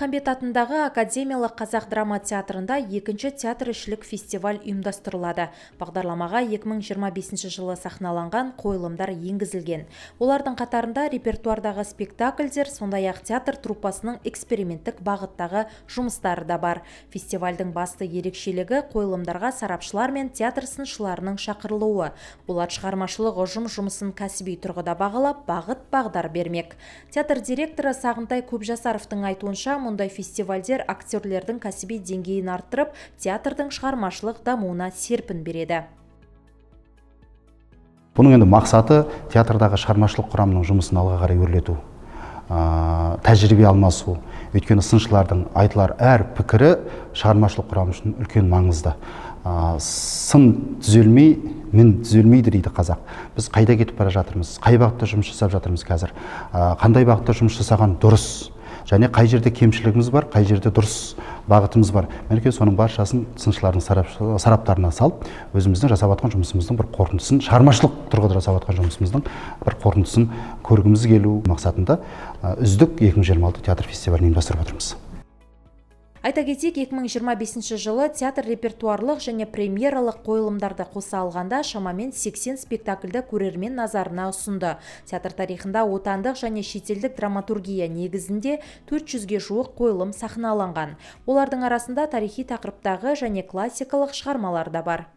Әлмұханбет атындағы академиялық қазақ драма театрында екінші театрішілік фестиваль ұйымдастырылады. Бағдарламаға 2025 жылы сахналанған қойылымдар енгізілген. Олардың қатарында репертуардағы спектакльдер, сондай-ақ театр труппасының эксперименттік бағыттағы жұмыстары да бар. Фестивальдің басты ерекшелігі – қойылымдарға сарапшылар мен театр сыншыларының шақырылуы. Олар шығармашылық ұжым жұмысын кәсіби тұрғыда бағалап, бағыт бағдар бермек. Театр директоры Сағынтай Көпжасаровтың айтуынша, мұндай фестивальдер актерлердің кәсіби деңгейін арттырып, театрдың шығармашылық дамуына серпін береді. Бұның енді мақсаты – театрдағы шығармашылық құрамның жұмысын алға қарай өрлету, тәжірибе алмасу. Өйткені сыншылардың айтылар әр пікірі шығармашылық құрам үшін үлкен маңызды. Сын түзелмей, мін түзелмейді дейді қазақ. Біз қайда кетіп бара жатырмыз, қай бағытта жұмыс жасап жатырмыз қазір, қандай бағытта жұмыс жасаған дұрыс және қай жерде кемшілігіміз бар, қай жерде дұрыс бағытымыз бар, мінекей, соның баршасын сыншылардың сараптарына салып, өзіміздің жасап жатқан жұмысымыздың бір қорытындысын, шығармашылық тұрғыда жасап жатқан жұмысымыздың бір қорытындысын көргіміз келу мақсатында «Үздік 2026» театр фестивалін ұйымдастырып отырмыз. Айта кетейік, 2025 жылы театр репертуарлық және премьералық қойылымдарды қоса алғанда шамамен 80 спектакльді көрермен назарына ұсынды. Театр тарихында отандық және шетелдік драматургия негізінде 400-ге жуық қойылым сахналанған. Олардың арасында тарихи тақырыптағы және классикалық шығармалар да бар.